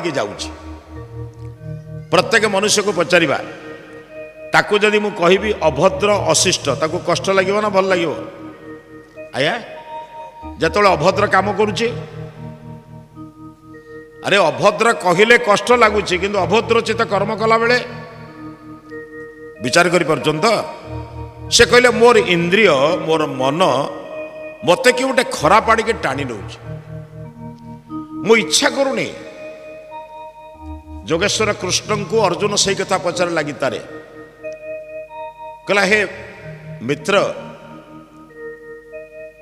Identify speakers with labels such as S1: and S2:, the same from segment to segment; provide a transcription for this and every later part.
S1: ଆଡ଼ିକି ଯାଉଛି। ପ୍ରତ୍ୟେକ ମନୁଷ୍ୟକୁ ପଚାରିବା, ତାକୁ ଯଦି ମୁଁ କହିବି ଅଭଦ୍ର, ଅଶିଷ୍ଟ, ତାକୁ କଷ୍ଟ ଲାଗିବ ନା ଭଲ ଲାଗିବ? ଆଜ୍ଞା, ଯେତେବେଳେ ଅଭଦ୍ର କାମ କରୁଛି, ଆରେ ଅଭଦ୍ର କହିଲେ କଷ୍ଟ ଲାଗୁଛି, କିନ୍ତୁ ଅଭଦ୍ରୋଚିତ କର୍ମ କଲାବେଳେ ବିଚାର କରିପାରୁଛନ୍ତି ତ? ସେ କହିଲେ, ମୋର ଇନ୍ଦ୍ରିୟ, ମୋର ମନ ମୋତେ କି ଗୋଟେ ଖରାପ ଆଡ଼ିକି ଟାଣି ନେଉଛି, ମୁଁ ଇଚ୍ଛା କରୁନି। ଯୋଗେଶ୍ୱର କୃଷ୍ଣଙ୍କୁ ଅର୍ଜୁନ ସେଇ କଥା ପଚାରିଲା ଗୀତାରେ। କହିଲା, ହେ ମିତ୍ର,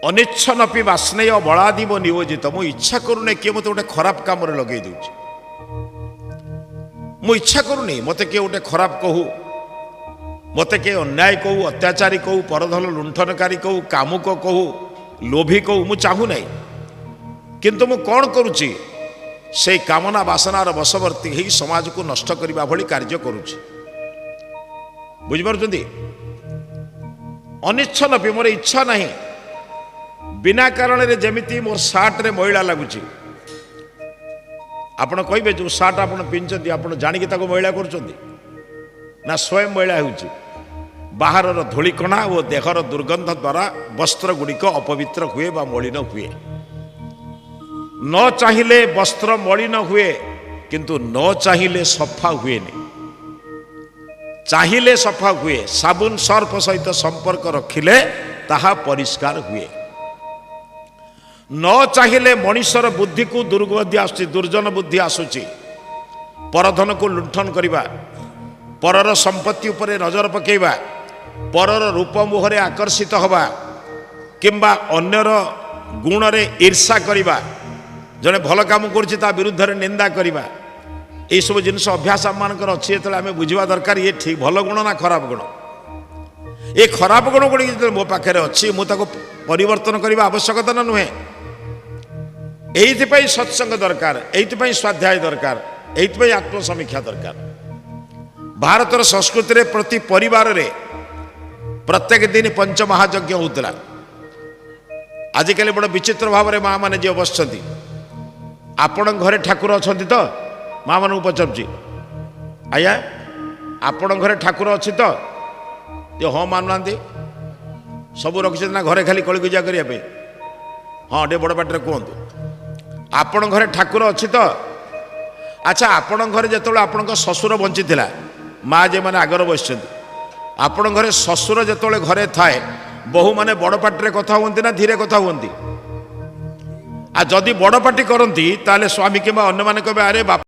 S1: ଅନିଚ୍ଛନପି ବାର୍ଷ୍ଣେୟ ବଳାଦିବ ନିୟୋଜିତ। ମୁଁ ଇଚ୍ଛା କରୁନି, କିଏ ମୋତେ ଗୋଟେ ଖରାପ କାମରେ ଲଗେଇ ଦେଉଛି। ମୁଁ ଇଚ୍ଛା କରୁନି ମୋତେ କିଏ ଗୋଟେ ଖରାପ କହୁ, ମୋତେ କିଏ ଅନ୍ୟାୟ କହୁ, ଅତ୍ୟାଚାରୀ କହୁ, ପରଧନ ଲୁଣ୍ଠନକାରୀ କହୁ, କାମୁକ କହୁ, ଲୋଭୀ କହୁ, ମୁଁ ଚାହୁଁନାହିଁ। କିନ୍ତୁ ମୁଁ କ'ଣ କରୁଛି? ସେଇ କାମନା ବାସନାର ବଶବର୍ତ୍ତୀ ହେଇ ସମାଜକୁ ନଷ୍ଟ କରିବା ଭଳି କାର୍ଯ୍ୟ କରୁଛି। ବୁଝିପାରୁଛନ୍ତି? ଅନିଚ୍ଛନପି, ମୋର ଇଚ୍ଛା ନାହିଁ। ବିନା କାରଣରେ ଯେମିତି ମୋର ସାର୍ଟରେ ମଇଳା ଲାଗୁଛି, ଆପଣ କହିବେ, ଯେଉଁ ସାର୍ଟ ଆପଣ ପିନ୍ଧୁଛନ୍ତି, ଆପଣ ଜାଣିକି ତାକୁ ମଇଳା କରୁଛନ୍ତି ନା ସ୍ୱୟଂ ମଇଳା ହେଉଛି? ବାହାରର ଧୂଳିକଣା ଓ ଦେହର ଦୁର୍ଗନ୍ଧ ଦ୍ୱାରା ବସ୍ତ୍ର ଗୁଡ଼ିକ ଅପବିତ୍ର ହୁଏ ବା ମଳିନ ହୁଏ। ନ ଚାହିଁଲେ ବସ୍ତ୍ର ମଳିନ ହୁଏ, କିନ୍ତୁ ନ ଚାହିଁଲେ ସଫା ହୁଏନି। ଚାହିଁଲେ ସଫା ହୁଏ। ସାବୁନ ସର୍ଫ ସହିତ ସମ୍ପର୍କ ରଖିଲେ ତାହା ପରିଷ୍କାର ହୁଏ। ନ ଚାହିଁଲେ ମଣିଷର ବୁଦ୍ଧିକୁ ଦୁର୍ବୁଦ୍ଧି ଆସୁଛି, ଦୁର୍ଜନ ବୁଦ୍ଧି ଆସୁଛି। ପରଧନକୁ ଲୁଣ୍ଠନ କରିବା, ପରର ସମ୍ପତ୍ତି ଉପରେ ନଜର ପକାଇବା, ପରର ରୂପ ମୋହରେ ଆକର୍ଷିତ ହେବା କିମ୍ବା ଅନ୍ୟର ଗୁଣରେ ଈର୍ଷା କରିବା, ଜଣେ ଭଲ କାମ କରୁଛି ତା ବିରୁଦ୍ଧରେ ନିନ୍ଦା କରିବା, ଏଇସବୁ ଜିନିଷ ଅଭ୍ୟାସ ଆମମାନଙ୍କର ଅଛି। ଯେତେବେଳେ ଆମେ ବୁଝିବା ଦରକାର, ଇଏ ଠିକ୍ ଭଲ ଗୁଣ ନା ଖରାପ ଗୁଣ? ଏ ଖରାପ ଗୁଣ ଗୁଡ଼ିକ ଯେତେବେଳେ ମୋ ପାଖରେ ଅଛି, ମୁଁ ତାକୁ ପରିବର୍ତ୍ତନ କରିବା ଆବଶ୍ୟକତା ନା ନୁହେଁ? ଏଇଥିପାଇଁ ସତ୍ସଙ୍ଗ ଦରକାର, ଏଇଥିପାଇଁ ସ୍ୱାଧ୍ୟାୟ ଦରକାର, ଏଇଥିପାଇଁ ଆତ୍ମସମୀକ୍ଷା ଦରକାର। ଭାରତର ସଂସ୍କୃତିରେ ପ୍ରତି ପରିବାରରେ ପ୍ରତ୍ୟେକ ଦିନ ପଞ୍ଚମହାଯଜ୍ଞ ହେଉଥିଲା। ଆଜିକାଲି ବଡ଼ ବିଚିତ୍ର ଭାବରେ ମା ମାନେ ଯିଏ ବସିଛନ୍ତି, ଆପଣଙ୍କ ଘରେ ଠାକୁର ଅଛନ୍ତି ତ? ମା ମାନଙ୍କୁ ପଚାରୁଛି ଆଜ୍ଞା, ଆପଣଙ୍କ ଘରେ ଠାକୁର ଅଛି ତ? ଯେ ହଁ ମାନୁନାହାନ୍ତି। ସବୁ ରଖିଛନ୍ତି ନା ଘରେ ଖାଲି କଳିକୁଜା କରିବା ପାଇଁ? ହଁ, ଟିକେ ବଡ଼ ପାଟିରେ କୁହନ୍ତୁ, ଆପଣଙ୍କ ଘରେ ଠାକୁର ଅଛି ତ? ଆଚ୍ଛା, ଆପଣଙ୍କ ଘରେ ଯେତେବେଳେ ଆପଣଙ୍କ ଶ୍ୱଶୁର ବଞ୍ଚିଥିଲା, ମା ଯେଉଁମାନେ ଆଗରେ ବସିଛନ୍ତି, ଆପଣଙ୍କ ଘରେ ଶ୍ୱଶୁର ଯେତେବେଳେ ଘରେ ଥାଏ, ବୋହୂମାନେ ବଡ଼ ପାଟିରେ କଥା ହୁଅନ୍ତି ନା ଧୀରେ କଥା ହୁଅନ୍ତି? ଆଉ ଯଦି ବଡ଼ ପାଟି କରନ୍ତି, ତାହେଲେ ସ୍ୱାମୀ କିମ୍ବା ଅନ୍ୟମାନେ କହିବେ, ଆରେ ବାପା